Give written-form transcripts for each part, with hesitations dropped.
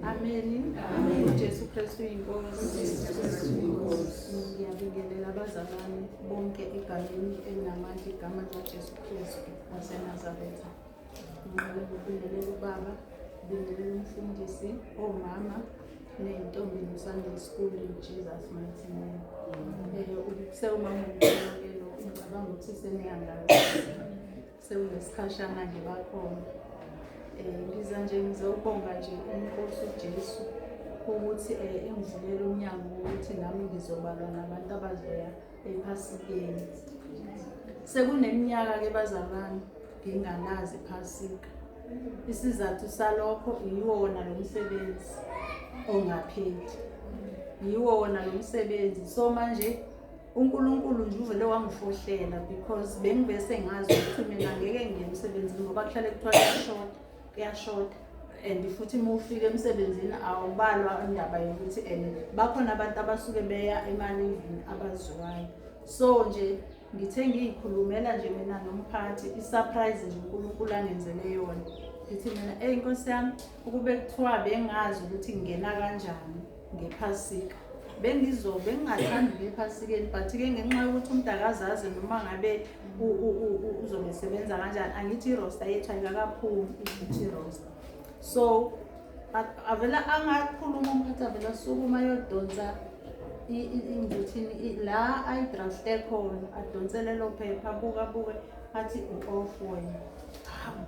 Ameni. Amen. UJesu Kristu inkosi. Jesu Kristu inkosi. Ngiyabingelela abazalwane bonke egameni elinamandla, igama likaJesu Kristu waseNazaretha. Ngiqale ngokubingelela ubaba, ngibingelela umfundisi, omama ney'ntombi no-Sunday school in Jesus mighty name. Sewumama omkhulu lo, ngicabanga ukuthi seniyangazi. Sekunesikhashana nje bakhona. Ngiza nje ngizobonga nje inkosi uJesu ukuthi engivulele umnyango wokuthi nami ngizobalwa nabantu abazoya ephasikeni. Sekuneminyaka ke bazalwane ngingalazi iphasika. Isizathu salokho yiwona lo msebenzi ongapheli. Yiwona lo msebenzi. So manje uNkulunkulu nje uvele wangifohlela because bengivese ngazi ukuthi mina ngeke ngiye emsebenzini ngoba kuhlale kuthiwa kuyashoda, kuyashoda. And futhi uma ufika emsebenzini awubalwa indaba yokuthi and bakhona abantu abasuke beya emalivini abaziwayo. So nje ngithe ngiyikhulumela nje mina nomphathi i-surprise nje uNkulunkulu angenzele yona. Ngithi mina, eyi Nkosi yami, ukube kuthiwa bengazi ukuthi ngingena kanjani ngephasika, bengizobe ngingathandi ukuya ephasikeni, but-ke ngenxa yokuthi umuntu akazazi noma ngabe uzobe esebenza kanjani, angithi i-roster yethu ayikakaphumi i-duty roster. So avela angakhuluma umphathi, avela asukuma ayodonsa ngithini la ayidrafte khona, adonse lelo phepha, abuke abuke athi u-off wena. Hawu,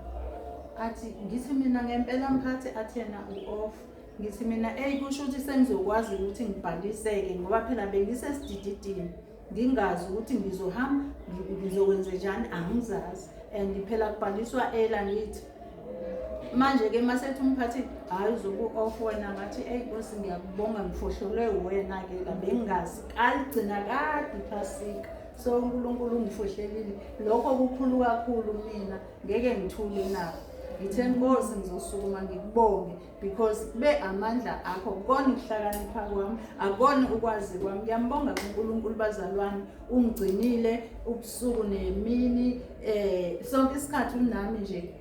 athi ngithi mina ngempela mphathi, athi yena u-off. Ngithi mina eyi kusho ukuthi sengizokwazi ukuthi ngibhaliseke ngoba phela bengisesidididini ngingazi ukuthi ngizohamba ngizokwenze njani, angizazi. And phela kubhaliswa ela ngithi manje-ke masethi umphathi hhayi uzobe u-off wena, ngathi eyi Nkosi ngiyakubonga ngifohlolwe uwena-ke la bengingazi kaligcina kade iphasika. So uNkulunkulu ungifohlelile lokho kukhulu kakhulu, mina ngeke ngithule nakho. Ngithe Nkosi ngizosukuma ngikubonge because kube amandla akho, akukona ukuhlakanipha kwami, akukona ukwazi kwami. Ngiyambonga kuNkulunkulu bazalwane, ungigcinile ubusuku nemini, sonke isikhathi unami nje.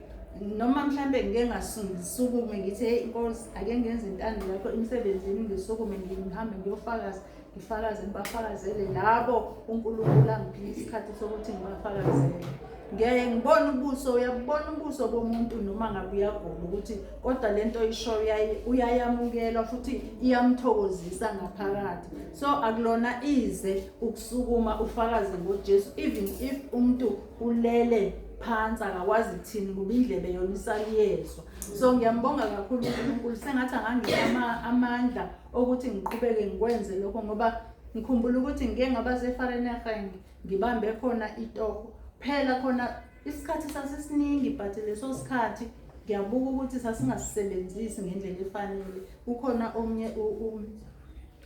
Noma mhlambe ngike ngasukume ngithi hey Nkosi ake ngenze intando yakho emsebenzini, ngisukume ngihambe ngiyofakaza, ngifakaze ngibafakazele labo uNkulunkulu angiphile isikhathi sokuthi ngibafakazele. Ngeke ngibone ubuso, uyabona ubuso bomuntu noma ngabe uyagula ukuthi kodwa lento oyishoyo uyayamukela futhi iyamthokozisa ngaphakathi. So akulona ize ukusukuma ufakaze ngoJesu even if umuntu ulele phansi akakwazi kuthini kuba indlebe yona isaliyezwa. So ngiyambonga kakhulu uNkulunkulu, sengathi angangipha amandla okuthi ngiqhubeke ngikwenze lokho ngoba ngikhumbula ukuthi ngike ngaba seFarenageng ngibambe khona itoho. Phela khona isikhathi sasisiningi, but leso sikhathi ngiyabuka ukuthi sasingasisebenzisi ngendlela efanele. Kukhona omnye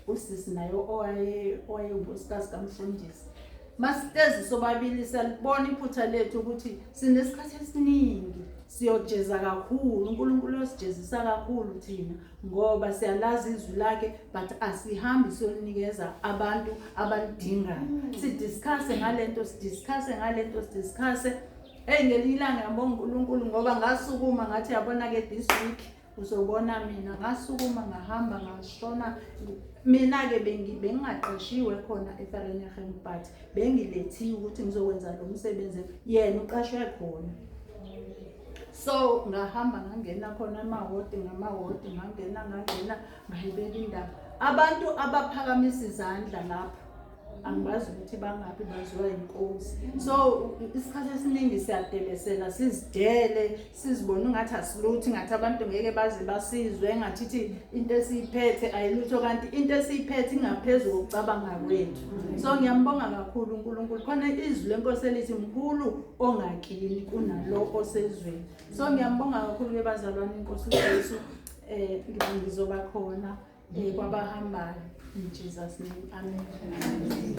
usisi naye owayewunkosikazi kamfundisi. Masitezi sobabili siyalibona iphutha lethu ukuthi sinesikhathi esiningi, siyojeza kakhulu, uNkulunkulu uyosijezisa kakhulu thina ngoba siyalazi izwi lakhe but asihambi siyolinikeza abantu abalidingayo. Sidiscusse ngalento, sidiscusse ngalento, sidiscusse. Hey ngelinye ilanga ngiyabonga uNkulunkulu ngoba ngasukuma ngathi yabona ke this week uzobona mina. Ngasukuma ngahamba ngashona. Mina-ke bengingaqashiwe khona eFarenageng but bengilethiwe ukuthi ngizokwenza lo msebenzi, yena uqashwe khona. So ngahamba ngangena khona amawodi ngamawodi, ngangena ngangena ngayibeka indaba. Abantu abaphakamisa izandla lapho angibazi ukuthi bangaphi, baziwa inkosi. So isikhathi esiningi siyadebesela, sizidele, sizibone ungathi asilutho, ngathi abantu ngeke baze basizwe, ngathi into esiyiphethe ayilutho, kanti into esiyiphethe ingaphezu kokucabanga kwethu. So ngiyambonga kakhulu uNkulunkulu. Khona izwi lenkosi elithi mkhulu ongakini kunalo osezweni. So ngiyambonga kakhulu ke bazalwane inkosi uJesu. Ngizoba khona kwabahambayo in Jesus name. Amen.